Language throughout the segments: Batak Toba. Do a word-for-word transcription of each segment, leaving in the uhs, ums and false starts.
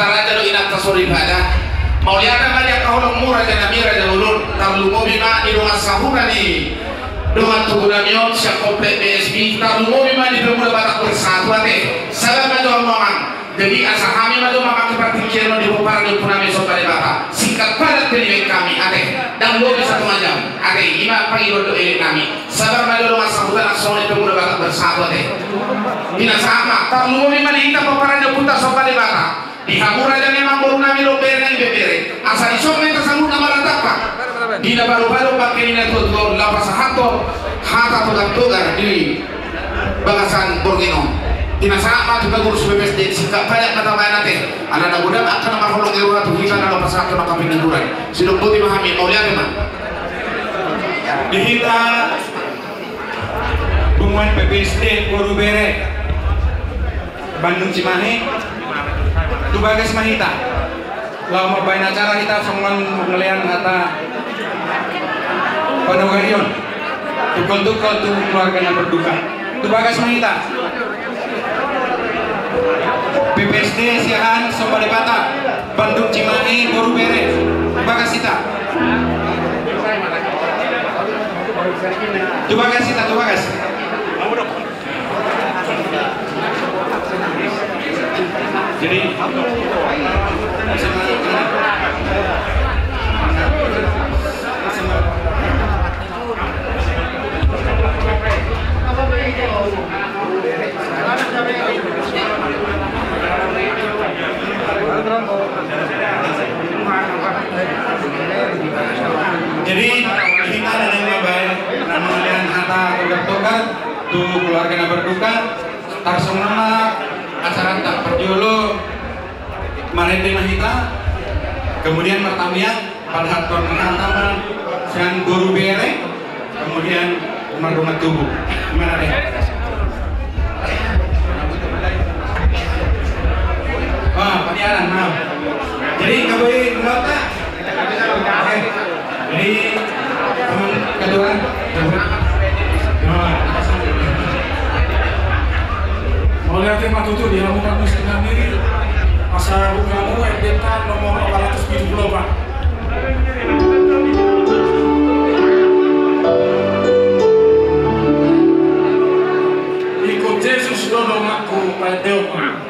Raja dohot inanta soripada. Mauliate ma di angka holongmu raja nami, raja bolon. Tarlumobi ma di dongan sahuta ni dongan tubu nami on sian komplek B S B. Tarlumobi ma di Pemuda Batak Bersatu, ate. Sabar ma jo hamu amang. Jadi asa hami ma jo mamangke partingkian on di pomparan ni ompu nami Somba Debata. Singkat padat pe dibaen hami, ate. Ndang lobi satu jam, ate. I ma pangidoan dohot elek nami. Sabar ma jo dongan sahuta nang songon i Pemuda Batak Bersatu, ate. Pinasahat ma, tarlumobi ma di hita pomparan ni ompunta Somba Debata. Di hamu raja ni amangboru nami dohot bere nami, bebere. Asa dison ma hita saluhutna marlatangkang di na padopadok bangke ni na tuatua on, laho pasahathon hata togartogar di bagasan borngin on. Pinasahat ma tu pangurus B P S D, singkat padat ma tabaen, ate. Ala na godang angka na marholong ni roha tu hita na laho pasahathon angka pangurupion. Sidok boti ma hami, mauliate ma. Di hita punguan B P S D boru bere Bandung Cimahi, tu bagas ma hita. Laho mambaen acara hita songon mangalean hata panogarion. Tungkol-tungkol tu keluarga na berduka. Tu bagas ma hita. B P S D siahaan Somba Debata Bandung Cimahi boru bere. Tu bagas hita. Tu bagas hita, tu bagas. Jadi, jadi, hita na naeng mambaen, na mangalean hata togartogar tu keluarga na berduka. Tarsongon on ma acaranta. Parjolo marende ma hita, kemudian martamiang, pasahathon hata ma sian boru bere, kemudian mardongan tubu. Ima na deh. Wah, paniaran, maaf. Jadi, kaboi, menurut Jadi, teman ketua, nah. Mauliate ma tutu di hamu parmusik nami, asa buka hamu R D T nomor empat ratus tujuh puluh empat. Ikut Jesus do donganku, paeteon.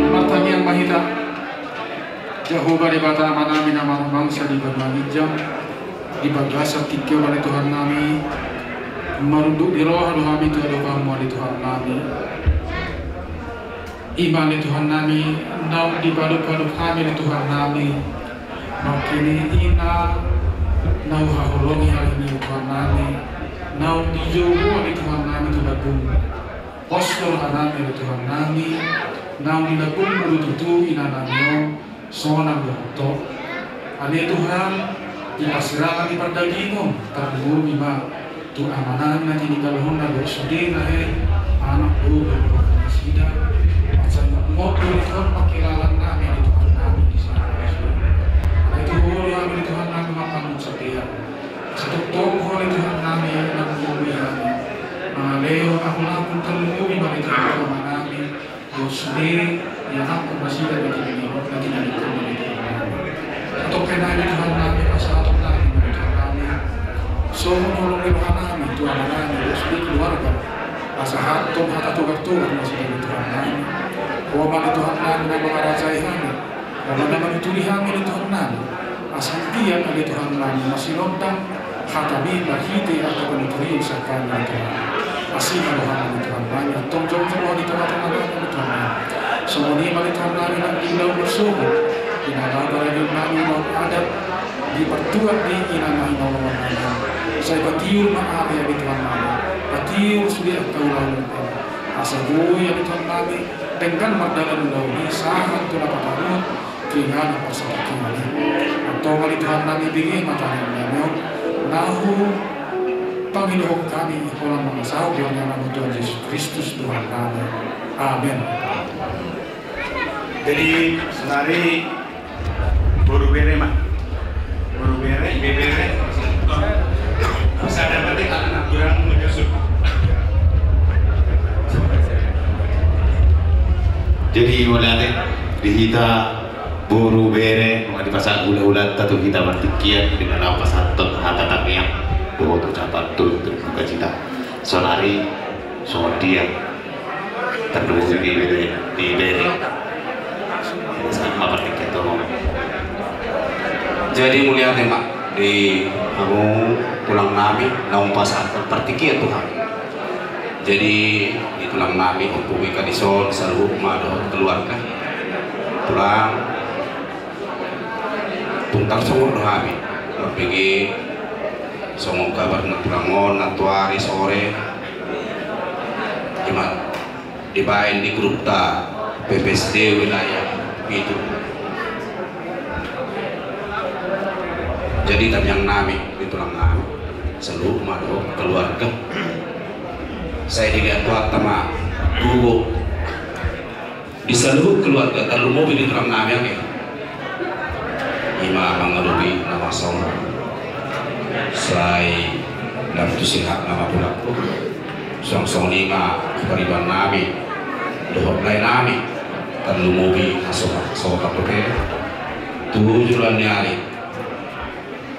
Martangiang ma hita. Jahowa Debata Amanami na marhabangsa di banua ginjang, di bagasan tingki on ale Tuhannami, marunduk ni roha do hami tu adopanMu ale Tuhannami. Ima ale Tuhannami, naung dipadop-padop hami ale Tuhannami, nangkining i na huhaholongi hami ale Tuhannami, naung dijou Ho ale Tuhannami tu lambung. Pos do rohanami ale Tuhannami, naung di lambungMu do tutu inanami on, sonang do hot. Ale Tuhan, di parsirangan ni pardagingon, tarlumobi ma tu amanami na tininggalhonna dohot sudena, he, anak, boru dohot nasida. Mansai mangolu ale Tuhan pangkilalaan nami ale Tuhannami di sana. Ale Tuhan, ale Tuhannami, mangkanon sadia. Satongtong Ho ale Tuhannami na mangoloi hami. Mangalehon ahu laku, tarlumobi ma ale Tuhan tu amanami. Dohot sude ianakhon nasida na tinadingkon, na tinadingkon ale Tuhannami. Satongkin nami Tuhannami, pasahaton nami ma ale Tuhannami. Songon holong ni rohanami tu amanami dohot sude keluarga. Pasahathon hata togar-togar nasida ale Tuhannami. Ho ma ale Tuhannami na mangarajai hami. Ho ma na manuturi hami ale Tuhannami. Asa anggiat ale Tuhannami masinondang hataMi marhite angka panuturion sian hami ale Tuhan. Asa Roham ni Tuhan nami, antong jongjong Ho di tongatonga nami, Tuhan nami. Songon i ma di Tuhan nami, nang di ulaon marsogot, di na laho paradion nami, ulaon adat, di partuat di inang na hinaholongan nami. Sai patiur ma ari, di Tuhan nami, patiur sude angka ulaon nami. Asa boi, di Tuhan nami, denggan mardalan ulaon i sahat tu na patarut, tu inganan parsatongkinan i. Antong, di Tuhan nami, bege ma tangiang nami on, na hupangidohon hami holan mangasahon di goar ni Anakmu Tuhan Jesus Kristus Tuhan nami. Amen. Jadi, saonari boru bere ma. Boru bere, ibebere. Sada mate, anak kurang menyusul. Jadi, mauliate di hita boru bere, nunga dipasahat hulahulanta tu hita partingkian, di na laho pasahathon hata tangiang dohot ucapan turut berdukacita. Saonari songon dia, tarlumobi di bere, di bere. Sama partingkian tu ho. Jadi, mauliate ma di hamu tulang nami, naung pasahathon partingkian tu hami. Jadi, di tulang nami, ompu Mika dison, saluhut ma dohot keluarga. Tulang, tung tarsonggot do hami mambege songon kabar ni tulang on, nantoari sore. Ima dibaen di grupta P P S D wilayah pitu. Jadi tangiang nami di tulang nami, saluhut ma dohot keluarga. Sai dilehon Tuhanta ma gogo di saluhut keluarga, tarlumobi di tulang nami ate. Ima mangadopi na masa on. Sai lam tu sehat nama pulangku. Suang songon i ma pariban nami dohot lae nami, tarlumobi na so, so, tu joloan ni ari.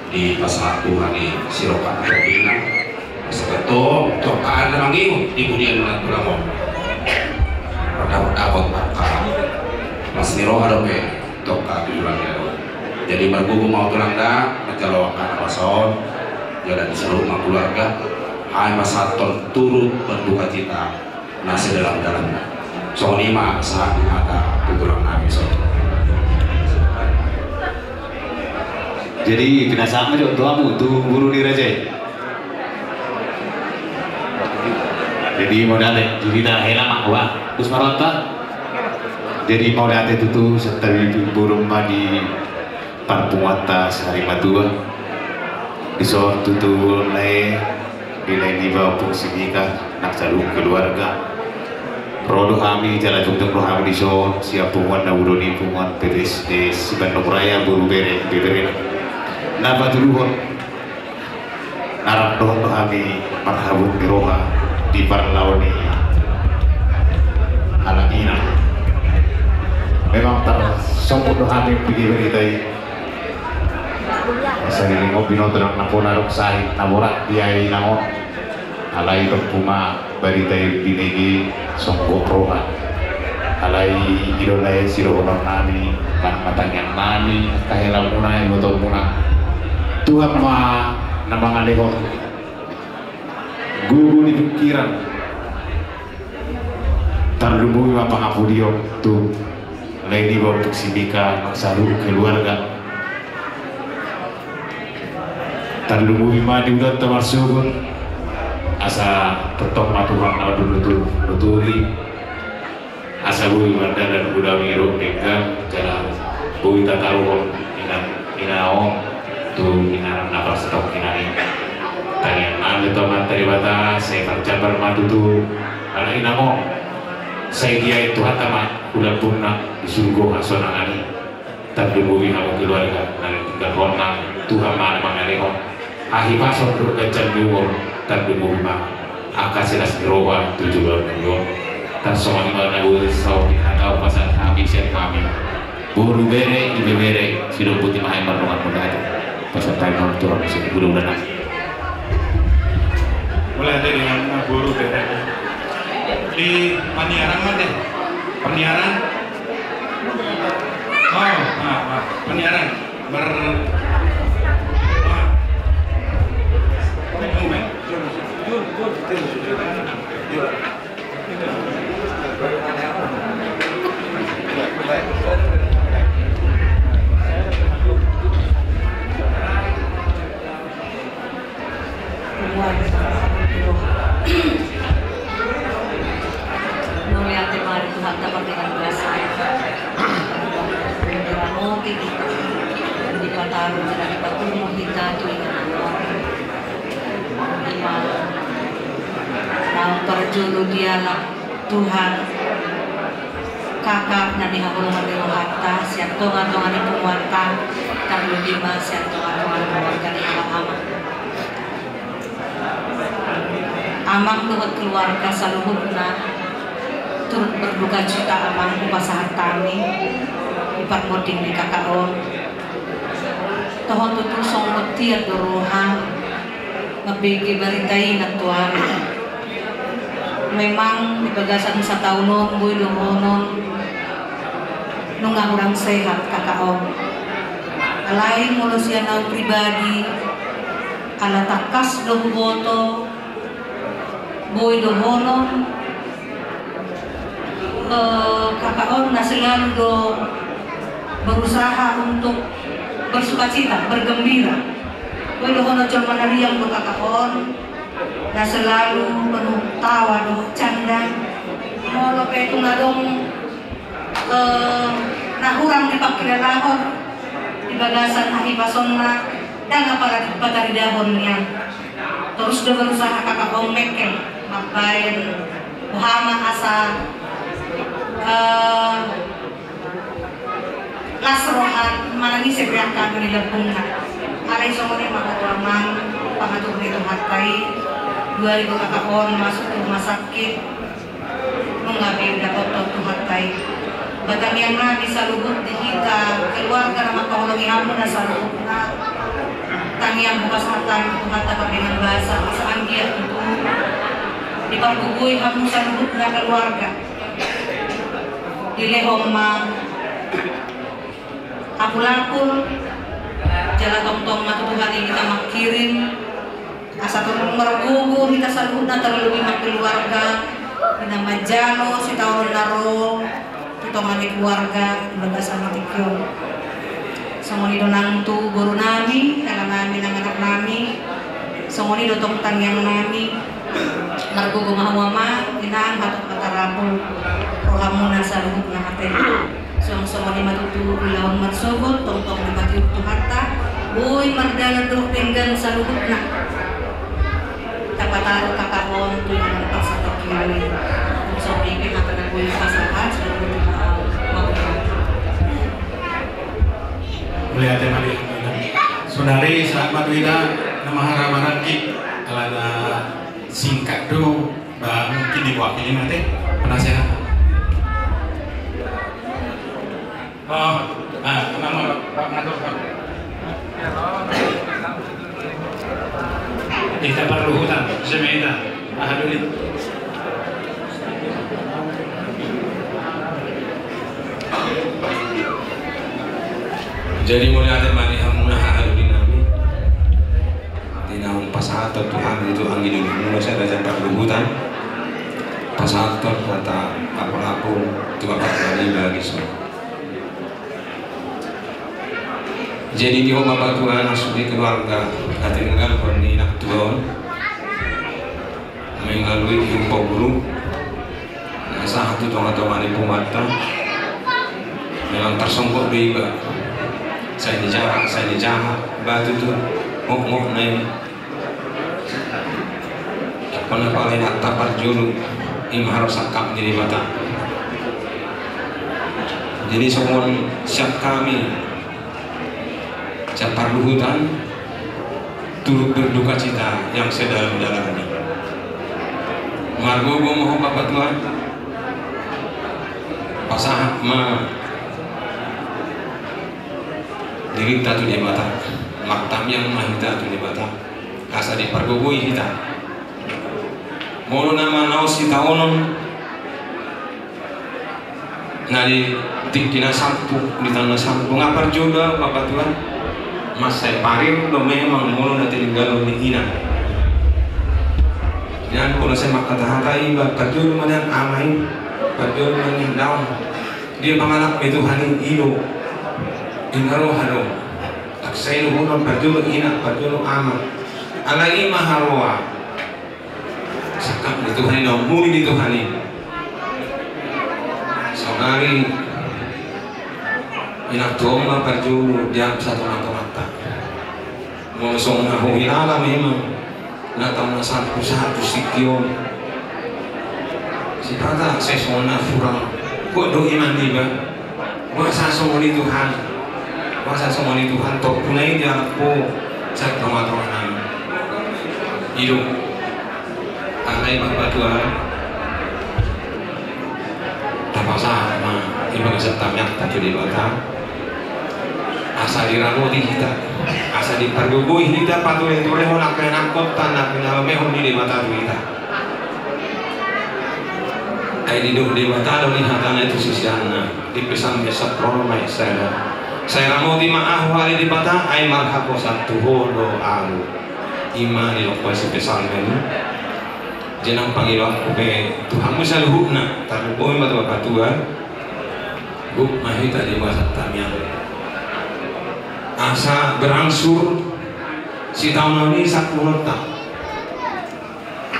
Dipasahat Tuhan i si Roha tu inang. Asa tong, tong, angka na mangingot di pudian na tulang on, dapot, dapot angka las ni roha dope tong angka tu joloan ni ari on. Jadi margogo ma ho tulang da, manjalo angka na masa on. Jala di saluhut ma keluarga, hami pasahathon turut berdukacita na sedalam-dalamna. Songon i ma sahat ni hata tu tulang nami dison. Jadi, pinasahat ma jo tu hamu tu boru ni raja i. Jadi, mauliate, jadi ta hela ma, wah, terus marwanta. Jadi, mauliate tutu, santabi boru ma di parpunguanta sahali matua. Dison tutu lae, di lae niba Ompung si Mika, nang saluhut keluarga. Ro do hami, jala jongjong do hami dison sian punguan na uli ni punguan P P S D Sibandong Raya, boru bere, beberena. Na patoluhon, na rap dohot do hami marhabot ni roha di parlao ni halak ina. Memang tarsongkut do hami mambege barita i. Sahali on binoto nang na pona rap sahit na borat di ai inang on. Alai tompu ma barita i binege songgop roha. Alai i do lae sidohonon nami, manang ma tangiang nami, angka helamuna, ibotomuna. Tuhan ma na mangalehon gogo ni pingkiran. Tarlumobi ma pangapudion tu lae niba Ompung si Mika nang saluhut keluarga. Tarlumobi ma di ulaonta marsogot, asa tongtong ma Tuhan na manuturi. Asa boi mardalan ulaon i dohot denggan, jala boi tataruhon ina, ina on tu inganan na parsatongkinan i. Tangiang nami tu Amanta Debata, sai marjambar ma tutu halak ina on. Sai diain Tuhanta ma hulambonna di surgo hasonangan i. Tarlumobi hamu keluarga na tinggalhon, Tuhan ma na mangalehon hahipason dohot ganjang ni umur, tarlumobi ma angka silas ni roha tu joloan ni ari on. Tarsongon i ma na boi saut ni hata on pasahat hami sian hami boru bere, ibebere, sidok boti ma hami mardongan mauliate. Pasahat hami ma tu Tuhan sian hulahula nami. Mauliate di hamu boru bere. Di Paniaran ma te. Paniaran. Oh, ah, ah. Paniaran. Ber-, ah. Ini, men. Jolo dialap Tuhan, kakak na nihaholongan ni rohanta sian tongatonga ni punguanta, tarlumobi ma sian tongatonga ni keluarga ni halak amang. Amang dohot keluarga saluhutna turut berduka cita amang, hupasahat hami di parmonding ni kakak on. Toho tutu songon tiar do roha mambege barita i nantoari. Memang di bagasan sataon on boi dohonon nunga hurang sehat kakak on. Alai molo sian au pribadi, ala tangkas do huboto, boi dohonon, eh, kakak on na selalu do berusaha untuk bersukacita, bergembira. Boi dohonon jolma na riang do kakak on, na selalu penuh tawa dohot canda. Molo pe tung adong eh, na hurang dipangkilalahon di bagasan hahipasonna, ndang apala dipataridahon nian. Torus do berusaha kakak on mengkel mambaen boha ma asa, eh, las roha manang ise pe angka angka ni lambungna. Alai songon i ma tu amang, pangatur ni Tuhanta i, dua ribu kakak on masuk tu rumah sakit. Nunga be dapothon Tuhanta i. Ba tangiang nami saluhut di hita keluarga na mangkaholongi hamuna saluhutna. Tangiang hupasahat hami tu Tuhanta pardenggan basa, asa anggiat tutu dipargogoi hamu saluhutna keluarga. Dilehon ma apulapul, jala tongtong ma tu Tuhan i hita mangkirim. Asa tongtong margogo hita saluhutna, tarlumobi ma keluarga, di na manjalo sitaonon na ro tu tonga ni keluarga di bagasan ni tingki on. Songon i do nang tu boru nami, hela nami, nang anak nami. Songon i do tong tangiang nami. Margogo ma hamu amang, inang, hatop ma tarapul rohamuna saluhutna ate. Suang songon i ma tutu ulaon marsogot, tongtong dipatiur Tuhanta, boi mardalan dohot denggan saluhutna. Tapataru kakak on tu inganan paksa tokiri. Songon i pe hata na boi pasahat, songon i ma au. Mauliate. Mauliate ma di. Saonari sahat ma tu hita na mahara marangkik, alana singkat do. Ba, mungkin diwakili nanti penasehat. Oh, ah, nama Pak Ngatur, Pak. Hita parluhutan, semeta. Ah, dulu. Jadi, mauliate ma di hamuna haha doli nami. Di naung pasahaton Tuhan itu anggi dulu. Mula saya ada parluhutan. Pasahaton hata apapun tu Bapa tadi bagi so. Jadi di Bapa Tuhan, masuk di keluarga, hati dengan pernah tuan. Melalui Ompu Guru, na sahat tu tongatonga ni punguanta. Memang tarsonggot do iba. Sai ni jaha, sai ni jaha, batu tu, ngok-ngok na i. Pernah paling atta parjolo, ima harus sangkap ni Debata. Jadi songon siap hami, siap parluhutan, turut berduka cita yang sedalam-dalamnya. Margogo ma ho Bapa Tuhan, pasahat ma dirinta tu Debata, martangiang ma hita tu Debata, asa dipargogoi hita. Molo na manaon sitaonon, na di tingki na salpu, di taon na salpu, nga parjolo Bapa Tuhan. Mansai parir do memang molo na tininggalon ni ina. Nian molo sai mangkatahata iba, parjolo ma nian ama i, parjolo ma nian daong. Dia pangalap ni Tuhan i, i do. Ina roha do. Aksai do hona parjolo ina, parjolo ama. Alai i ma haroa. Sangkap ni Tuhan i, na umuli ni Tuhan i. Saonari inang tu on ma parjolo di satongatonganta. Molo songon na huhilala memang na taon na salpu sahat tu tingki on. Sipata sai songon na hurang. Kuat do iman niba. Boasa songon i Tuhan. Boasa songon i Tuhan. Tongtong na i dialap ho sian tongatonganami. I do. Alai marpatua. Tapasahat ma i bagasan tamiangta tu Debata. Asa diramoti hita, asa dipargogoi hita, patureturehon angka ianakhonta na pinaromehon ni Debata tu hita. Ai didok Debata do ni hatana i tu siseanna di Psalmen sampulu onom ayat sada: Sai ramoti ma ahu ale Debata, ai marhaposan tu Ho do ahu. I ma didok si Psalmen. Jadi nang pangidoanku pe tu hamu saluhutna, tarlumobi ma tu marpatua. Gok ma hita di bagasan tamiang. Asa berangsur sitaonon i sangkunonta.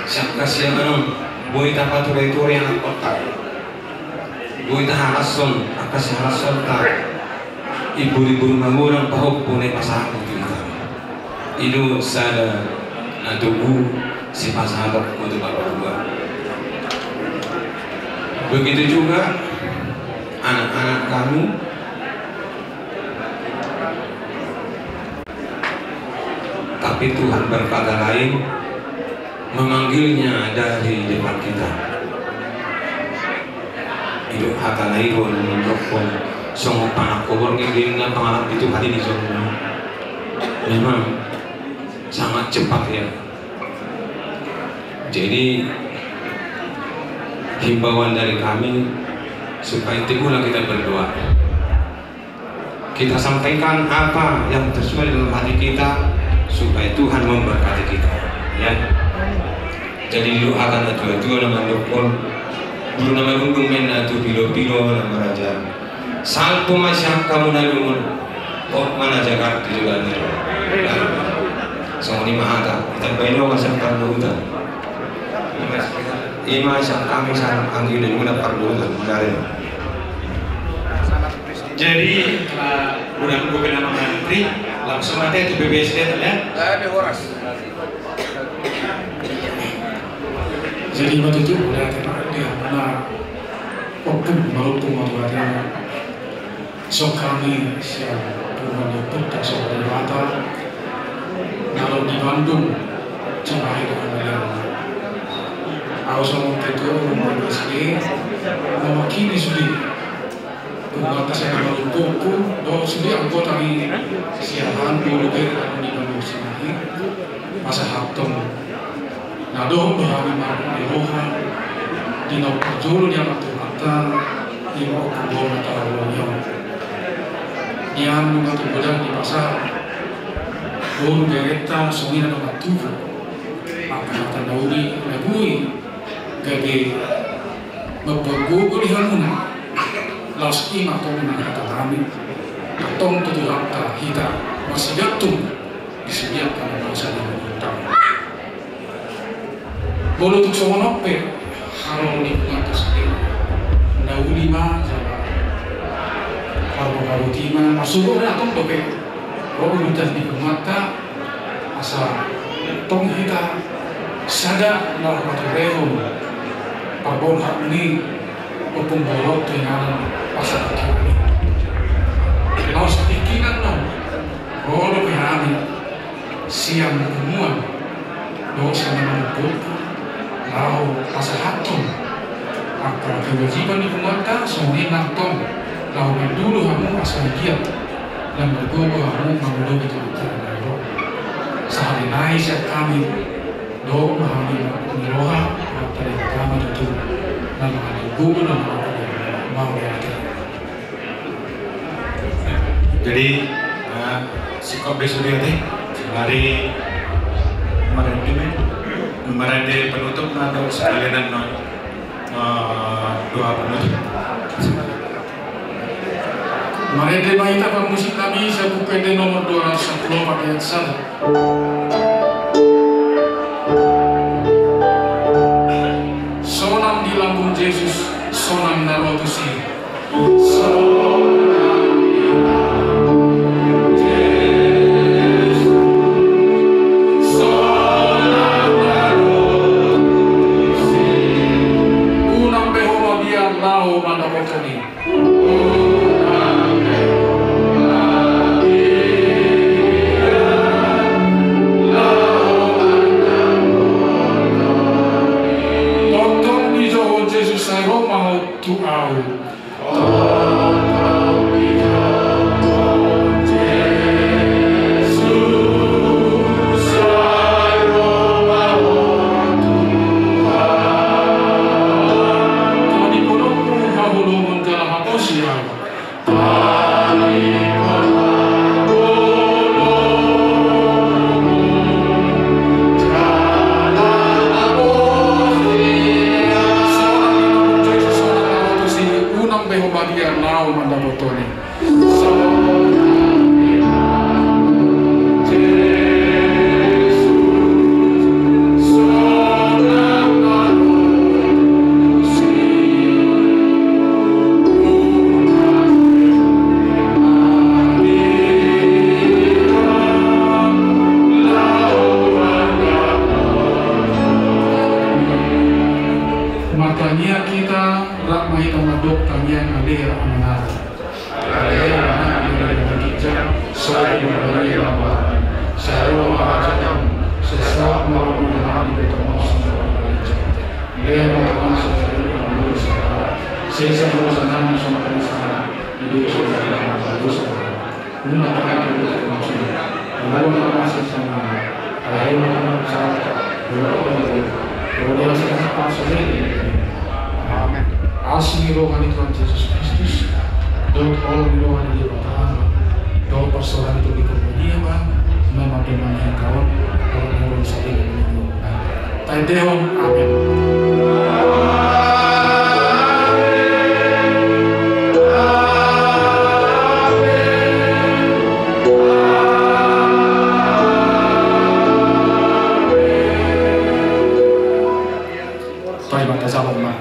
Sian hasiangan on, boi tapatureture anakhonta. Boi tahalashon angka sihalashonta. Ibur-ibur magodang pahompu na i pasahat tu hita. I do sada na togu sipasahatonku tu Bapak Gubernur. Begitu juga anak-anak kami. Tapi Tuhan berkata lain, memanggilnya dari depan kita. I do hatana i do na mandokkon songon panangkobor nge, di na pangalap di Tuhan i di son. Memang sangat cepat, ya. Jadi himbauan dari kami supaya itulah kita berdoa. Kita sampaikan apa yang tersurat dalam hati kita, supaya Tuhan memberkati kita, ya. Jadi, didok hata ni natuatua na mandok on, bulu na marundung ma inna tu pilopilo na maraja. Salpu ma sian hamu na lungun, hot ma na jagar tu joloan ni roha. Songon i ma hata, ditambai do ma sian parluhutan. I ma sian hami, sian anggi na muna parluhutan, muna re. Jadi, eh, udah nunggu kena mengantri, langsung aja tu B B S D ya. Jadi, begitu, udah ada dia, mana, open, baru pun mau ada. So hami sian punguan ni ompunta Sopo Debata, na ro di Bandung, jumadi do hami. Ahu songon ketua umum B B S D, mewakili sude punguanta sian na marompuompu dohot sude anggota ni siahaan dulu be di Bandung sini, pasahathon na dohot do hami marhite roha di na umparjolo ni Amanta Tuhanta, i ma ompung boru na tahu lo nyo. Nian nunga tu godang ni pasahat boru berenta, songon i na nunga tubu angka hata na uli na boi gabe mambuat gogo di hamuna. Laos i ma tong na hata nami, tong tu Tuhanta hita masigantung di sude angka na bangsa di hamuna. Molo tung songon on pe, halo ni punguanta sude, na uli ma jala parboha boti ma, masuruh na tong dope ro urutan ni punguanta, asa tong hita sada na paturehon parboha ni ompung boru tu inganan pasahat hami. Laos tingki nang ro dope hami sian punguan dohot sian na marompuompu laho pasahathon angka kewajiban ni punguanta, songon i nang tong laho mandulu hamu asa anggiat na margogo hamu mangudomi tu acara na ro. Sahali nai sian hami dohot hami ni roha, angka dari agama tutu na mangadogogo na mangadogogo. Mauliate. Jadi, eh, singkop be sude ate. Mari, mari, mari penutup na do sekalian non, eh, doa penutup. Marende ma hita, parmusik nami, sian Buku Ende nomor dua ratus sepuluh, ayat sada. Sonang di lambung Jesus, sonang na ro tusi. Unang Ro ma ho tu ahu. Tadi bolongmu haholomon jala haposi ahu. Unang be ho mabiar na ho mandapothon i. Martangiang hita, rap ma hita mandok tangiang ale Amanata. Amen. Asi ni roha ni Tuhan Jesus Kristus, dohot olo ni roha ni Debata, dohot parsaoran ni Tondi Porbadia ma, na mandongani hita on, olo ni roha ni sadari on. Taendehon, amen. Taima tajaban ma.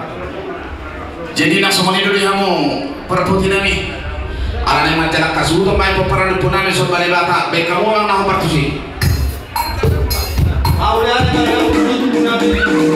Jadi na songon i do di hamu parpoti nami. Ala naeng manjalang hasuhuton ma i pomparan ni ompu nami, songon bale bata, baen hamu ma na hombar tusi. Au lean ma hamu di ompu nami.